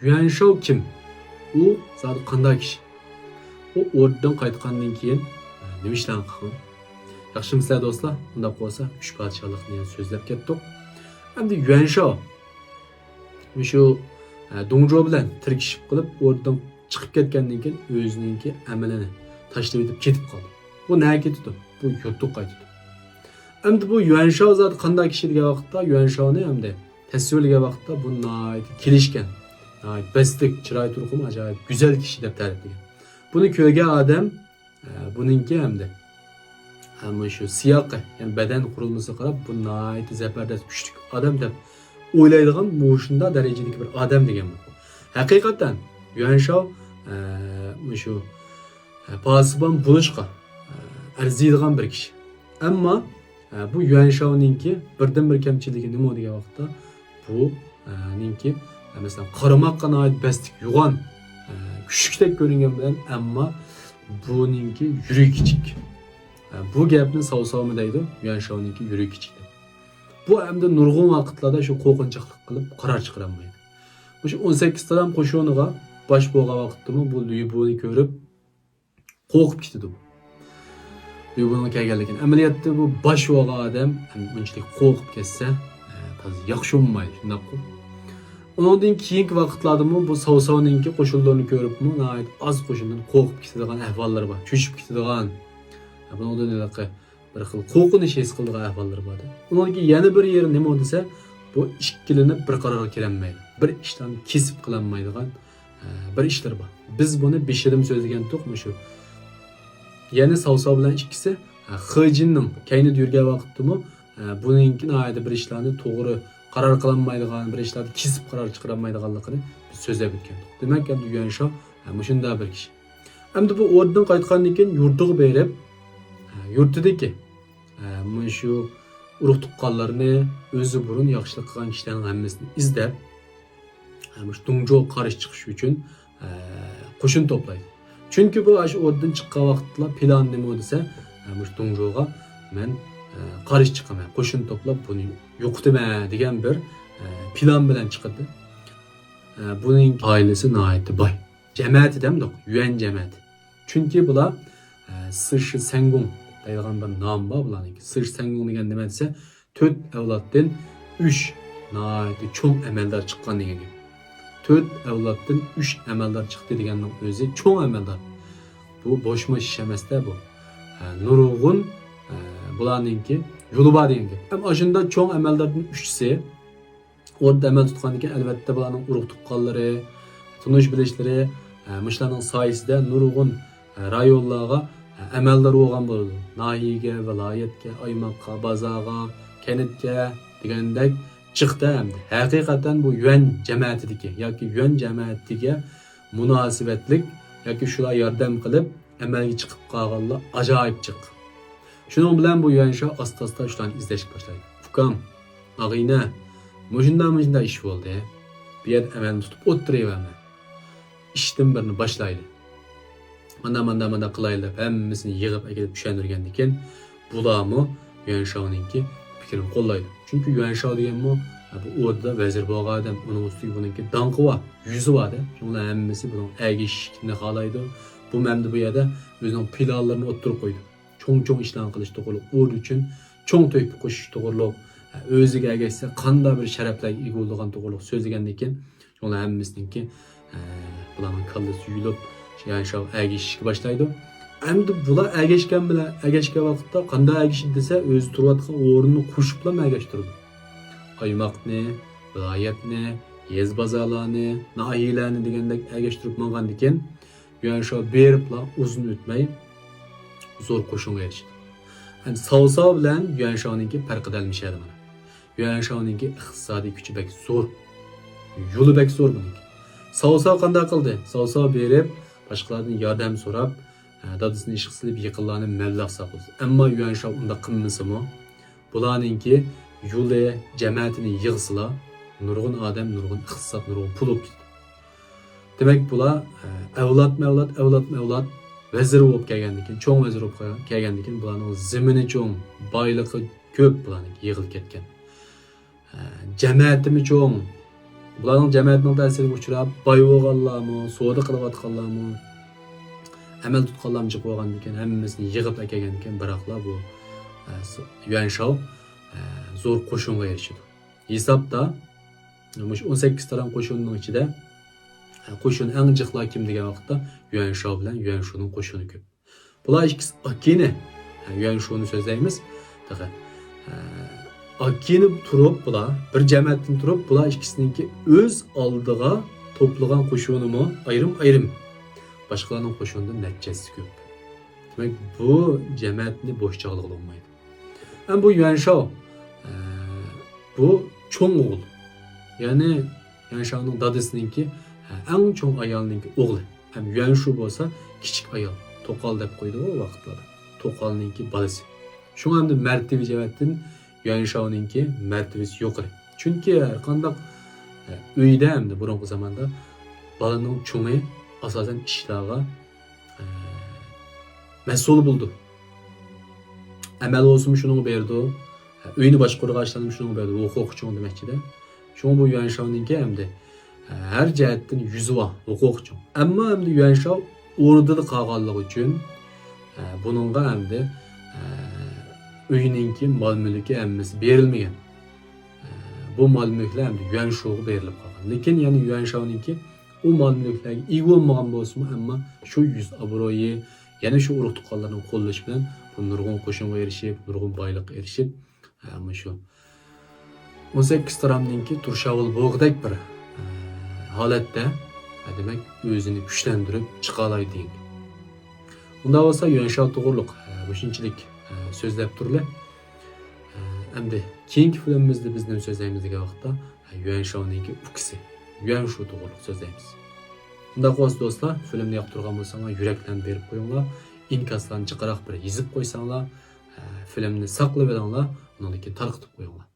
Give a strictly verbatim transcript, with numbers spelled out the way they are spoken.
يۈەنشاۋ كىم؟ ئۇ زادى قانداق كىشى؟ ئۇ ئوردىدىن قايتقاندىن كېيىن، ئە، نېمە ئىشلارنى قىلغان؟ ياخشىمۇسىلەر دوستلار؟ ئۇنداق بولسا، ئۈچ پادىشاھلىقنى يەنە سۆزلەپ كەتتۇق. ئەمدى يۈەنشاۋ مۇشۇ، ئە، دۇڭجۇ بىلەن تىركىشىپ قېلىپ، ئوردىدىن چىقىپ كەتكەندىن كېيىن ئۆزىنىڭكى ئەمىلىنى تاشلىۋېتىپ كېتىپ قالدى. بۇ نەگە كېتىدۇ؟ بۇ يۇرتىغا قايتىدۇ. ئەمدى بۇ يۈەنشاۋ زادى قانداق كىشى دېگەن ۋاقىتتا، يۈەنشاۋنى ئەمدى تەسۋىرلىگەن ۋاقىتتا بۇ ناھايىتى كېلىشكەن، ناھايىتى بەستلىك، چىراي تۇرقىمۇ ئاجايىپ گۈزەل كىشى دەپ تەرىپلىگەن. بۇنى كۆرگەن ئادەم، ئە، بۇنىڭكى ئەمدى، ئە، مۇشۇ سىياقى، يەنى بەدەن قۇرۇلمىسىغا قاراپ بۇ ناھايىتى زەبەردەس كۈچلۈك ئادەم دەپ ئويلايدىغان مۇشۇنداق دەرىجىدىكى بىر ئادەم دېگەن بۇ. ھەقىقەتەن يۈەنشاۋ، ئە، مۇشۇ، ئە، پاسىبان بولۇشقا، ئە، ئەرزىيدىغان بىر كىشى. ئەمما، ئە، بۇ يۈەنشاۋنىڭكى بىردىنبىر كەمچىلىكى نېمە دېگەن ۋاقىتتا، بۇ، ئە، نىڭكى، ئە، مەسىلەن، قارىماققا ناھايىتى بەستلىك، يوغان، ئە، كۈچلۈكتەك كۆرۈنگەن بىلەن، ئەمما بۇنىڭكى يۈرىكى كىچىك. ئە، بۇ گەپنى ساۋساۋمۇ دەيدۇ، يۈەنشاۋنىڭكى يۈرىكى كىچىك دەپ. بۇ ئەمدى نۇرغۇن ۋاقىتلاردا شۇ قورقۇنچاقلىق قىلىپ قارار چىقىرالمايدۇ. مۇشۇ ئون سەككىز تالام قوشۇنىغا باش بولغان ۋاقىتتىمۇ بۇ لۈيبۇنى كۆرۈپ، قورقۇپ كېتىدۇ. لۈيبۇنىڭ كەلگەنلىكىنى. ئەمەلىيەتتە بۇ باش بولغان ئادەم ئۇنچىلىك قورقۇپ كەتسە، ئە، تازا ياخشى بولمايدۇ، شۇنداققۇ؟ ئۇنىڭدىن كېيىنكى ۋاقىتلاردىمۇ بۇ ساۋساۋنىڭكى قوشۇنلىرىنى كۆرۈپمۇ ناھايىتى ئاز قوشۇندىن قورقۇپ كېتىدىغان ئەھۋاللىرى بار، چۆچۈپ كېتىدىغان. بۇنىڭدىن ھېلىقى بىر خىل قورقۇنچ ھېس قىلىدىغان ئەھۋاللىرى بار. ئۇنىڭدىكى يەنە بىر يېرى نېمە دېسە، بۇ ئىككىلىنىپ بىر قارارغا كېلەلمەيدۇ. بىر ئىشلارنى كېسىپ قىلالمايدىغان، ئە، بىر ئىشلىرى بار. بىز بۇنى بېشىدىمۇ سۆزلىگەنتۇق، مۇشۇ. يەنى ساۋساۋ بىلەن ئىككىسى، ئە، خېجىننىڭ كەينىدە يۈرگەن ۋاقىتتىمۇ، ئە، بۇنىڭكى ناھايىتى بىر ئىشلارنى توغرا قارار قىلالمايدىغان، بىر ئىشلارنى كېسىپ قارار چىقىرالمايدىغانلىقىنى بىز سۆزلەپ ئۆتكەنتۇق. دېمەك، ئەمدى يۈەنشاۋ، ئە، مۇشۇنداق بىر كىشى. ئەمدى بۇ ئوردىدىن قايتقاندىن كېيىن يۇرتىغا بېرىپ، ئە، يۇرتىدىكى، ئە، مۇشۇ ئۇرۇق-تۇغقانلىرىنى، ئۆزى بۇرۇن ياخشىلىق قىلغان كىشىلەرنىڭ ھەممىسىنى ئىزدەپ، ئە، مۇشۇ دۇڭجۇغا قارشى چىقىش ئۈچۈن، ئە، قوشۇن توپلايدۇ. چۈنكى بۇ ئاشۇ ئوردىدىن چىققان ۋاقىتلا پىلان نېمە دېسە، ئە، مۇشۇ دۇڭجۇغا مەن، ئە، قارشى چىقىمەن، قوشۇن توپلاپ بۇنى يوقىتىمەن دېگەن بىر، ئە، پىلان بىلەن چىقىدۇ. ئە، بۇنىڭ ئائىلىسى ناھايىتى باي. جەمەتى دەمدۇق، يۈەن جەمەتى. چۈنكى بۇلار، ئە، سىشى سەنگۇڭ دەيدىغان بىر نام بار بۇلارنىڭكى. سىشى سەنگۇڭ دېگەن نېمە دېسە، تۆت ئەۋلادتىن ئۈچ ناھايىتى چوڭ ئەمەلدار چىققان دېگەن گەپ. تۆت ئەۋلادتىن ئۈچ ئەمەلدار چىقتى دېگەننىڭ ئۆزى چوڭ ئەمەلدار. بۇ بوشما ئىش ئەمەستە بۇ. ئە، نۇرغۇن، ئە، بۇلارنىڭكى يولى بار دېگەن گەپ. ئەمما ئاشۇنداق چوڭ ئەمەلداردىن ئۈچىسى ئوردىدا ئەمەل تۇتقاندىكىن، ئەلۋەتتە، بۇلارنىڭ ئۇرۇق-تۇغقانلىرى، تونۇش-بىلىشلىرى، ئە، مۇشۇلارنىڭ سايىسىدە نۇرغۇن، ئە، رايونلارغا، ئە، ئەمەلدار بولغان بولىدۇ. ناھىيەگە، ۋىلايەتكە، ئايماققا، بازارغا، كەنتكە دېگەندەك چىقتى ئەمدى. ھەقىقەتەن بۇ يۈەن جەمەتىدىكى ياكى يۈەن جەمەتىگە مۇناسىۋەتلىك ياكى شۇلار ياردەم قىلىپ، ئەمەلگە چىقىپ قالغانلار ئاجايىپ جىق. شۇنىڭ بىلەن بۇ يۈەنشاۋ ئاستا-ئاستا شۇلارنى ئىزدەشكە باشلايدۇ. ئۇكام، ئاغىنە، مۇشۇنداق، مۇشۇنداق ئىش بولدى. بۇ يەردە ئەمەلنى تۇتۇپ ئولتۇرۇۋەرمە. ئىشتىن بىرنى باشلايلى. مانا، مانا، مانا قىلايلى دەپ ھەممىسىنى يىغىپ ئەكېلىپ چۈشەندۈرگەندىكىن، بۇلارمۇ يۈەنشاۋنىڭكى پىكرىنى قوللايدۇ. چۈنكى يۈەنشاۋ دېگەنمۇ، بۇ ئوردىدا ۋەزىر بولغان ئادەم، ئۇنىڭ ئۈستىگە بۇنىڭكى داڭقى بار، يۈزى بار-دە. شۇنىڭ بىلەن ھەممىسى بۇنىڭ ئەگىشىشنى خالايدۇ. بۇمۇ ئەمدى بۇ يەردە ئۆزىنىڭ پىلانلىرىنى ئوتتۇرىغا قويىدۇ. چوڭ-چوڭ ئىشلارنى قىلىش توغرۇلۇق، ئۇ ئۈچۈن چوڭ تۆھپە قوشۇش توغرۇلۇق، ئۆزىگە ئەگەشسە قانداق بىر شەرەپلەرگە ئىگە بولىدىغان توغرۇلۇق سۆزلىگەندىن كېيىن، شۇڭلار ھەممىسىنىڭكى، ئە، بۇلارنىڭ كاللىسى يۇيۇلۇپ، يۈەنشاۋ ئەگىشىشكە باشلايدۇ. ئەمدى بۇلار ئەگەشكەن بىلەن، ئەگەشكەن ۋاقىتتا قانداق ئەگىشىدۇ دېسە، ئۆزى تۇرۇۋاتقان ئورنىنى قوشۇپلا ئەگەشتۈرىدۇ. ئايماقنى، ۋىلايەتنى، يېزا-بازارلارنى، ناھىيەلەرنى دېگەندەك ئەگەشتۈرۈپ ماڭغاندىكىن، يۈەنشاۋ بېرىپلا ئۇزۇن ئۆتمەي زور قوشۇنغا ئېرىشىدۇ. ئەمدى ساۋساۋ بىلەن يۈەنشاۋنىڭكى پەرقى دەل مۇشۇ يەردە مانا. يۈەنشاۋنىڭكى ئىقتىسادىي كۈچى بەك زور. يولى بەك زور بۇنىڭكى. ساۋساۋ قانداق قىلدى؟ ساۋساۋ بېرىپ، باشقىلاردىن ياردەم سوراپ، ئە، دادىسىنى ئىشقا سېلىپ، يېقىنلارنى مەبلەغ ساقلىدى. ئەمما يۈەنشاۋ ئۇنداق قىلمىسىمۇ، بۇلارنىڭكى يولى، جەمەتىنى يىغسىلا، نۇرغۇن ئادەم، نۇرغۇن ئىقتىساد، نۇرغۇن پۇل بولۇپ كېتىدۇ. دېمەك، بۇلار، ئە، ئەۋلادمۇ ئەۋلاد، ئەۋلادمۇ ئەۋلاد ۋەزىر بولۇپ كەلگەندىكىن، چوڭ ۋەزىر بولۇپ كەلگەندىكىن، بۇلارنىڭ زېمىنى چوڭ، بايلىقى كۆپ بۇلارنىڭكى يىغىلىپ كەتكەن. ئە، جەمەتىمۇ چوڭ، بۇلارنىڭ جەمەتنىڭ تەسىرىگە ئۇچراپ، باي بولغانلارمۇ، سودا قىلىۋاتقانلارمۇ، ئەمەل تۇتقانلارمۇ جىق بولغاندىكىن، ھەممىسىنى يىغىپ ئەكەلگەندىكىن، بىراقلا بۇ، ئە، س-، يۈەنشاۋ، ئە، زور قوشۇنغا ئېرىشىدۇ. ھېسابتا، مۇشۇ ئون سەككىز تاران قوشۇننىڭ ئىچىدە، ئە، قوشۇن ئەڭ جىقلار كىم دېگەن ۋاقىتتا، يۈەنشاۋ بىلەن يۈەنشۇنىڭ قوشۇنى كۆپ. بۇلار ئىككىسى ئاكىنى، ھە، يۈەنشۇنى سۆزلەيمىز. تېخى، ھە، ئاكىنى تۇرۇپ بۇلار، بىر جەمەتتىن تۇرۇپ، بۇلار ئىككىسىنىڭكى ئۆز ئالدىغا توپلىغان قوشۇنىمۇ ئايرىم-ئايرىم. باشقىلارنىڭ قوشۇنىدىن نەچچە ھەسسە كۆپ. دېمەك، بۇ جەمەتنى بوش چاغلىغىلى بولمايدۇ. ھەم بۇ يۈەنشاۋ، ئە، بۇ چوڭ ئوغۇل. يەنى يۈەنشاۋنىڭ دادىسىنىڭكى، ئە، ئەڭ چوڭ ئايالنىڭكى ئوغلى. ھەم يۈەنشۇ بولسا كىچىك ئايال. توقال دەپ قويىدۇ ئۇ ۋاقىتلاردا. توقالنىڭكى بالىسى. شۇڭا ئەمدى مەرتىۋە جەھەتتىن يۈەنشاۋنىڭكى مەرتىۋىسى يۇقىرى. چۈنكى ھەر قانداق، ئە، ئۆيدە ئەمدى بۇرۇنقى زاماندا بالىنىڭ چوڭى ئاساسەن ئىشلارغا، ئە، مەسئۇل بولىدۇ. ئەمەل بولسىمۇ شۇنىڭغا بېرىدۇ. ئۆينى باشقۇرىدىغان ئىشلارنى شۇنىڭغا بېرىدۇ. ھوقۇقى چوڭ دېمەكچىدە. شۇڭا بۇ يۈەنشاۋنىڭكى ئەمدى، ھە، ھەر جەھەتتىن يۈزى بار، ھوقۇقى چوڭ. ئەمما ئەمدى يۈەنشاۋ ئوردىدا قالغانلىقى ئۈچۈن، ھە، بۇنىڭغا ئەمدى، ھە، ئۆينىڭكى مال-مۈلكى ھەممىسى بېرىلمىگەن. ھە، بۇ مال-مۈلۈكلەر ئەمدى يۈەنشۇغا بېرىلىپ قالغان. لېكىن يەنە يۈەنشاۋنىڭكى ئۇ مال-مۈلۈكلەرگە ئىگە بولمىغان بولسىمۇ، ئەمما شۇ يۈز ئابرۇيى، يەنە شۇ ئۇرۇق-تۇغقانلارنىڭ قوللىشى بىلەن بۇ نۇرغۇن قوشۇنغا ئېرىشىپ، نۇرغۇن بايلىققا ئېرىشىپ، ھە، مۇشۇ ئون سەككىز تاراننىڭكى تۇرشاۋۇل بوغىدەك بىر، ئە، ھالەتتە، ھە، دېمەك، ئۆزىنى كۈچلەندۈرۈپ چىقالايدۇ دېگەن. ئۇنداق بولسا يۈەنشاۋ توغرۇلۇق، ئە، مۇشۇنچىلىك، ئە، سۆزلەپ تۇرلى. ئە، ئەمدى كېيىنكى فىلىمىمىزدە بىز نېمە سۆزلەيمىز دېگەن ۋاقىتتا، ئە، يۈەنشاۋنىڭكى ئۇكىسى يۈەنشۇ توغرۇلۇق سۆزلەيمىز. ئۇنداق بولسا دوستلار، فىلىمنى ياقتۇرغان بولساڭلار يۈرەكلەرنى بېرىپ قويۇڭلار، ئىنكاسلارنى جىقراق بىر يېزىپ قويساڭلار، ئە، فىلىمنى ساقلىۋېلىڭلار، ئۇنىڭدىن كېيىن تارقىتىپ قويۇڭلار.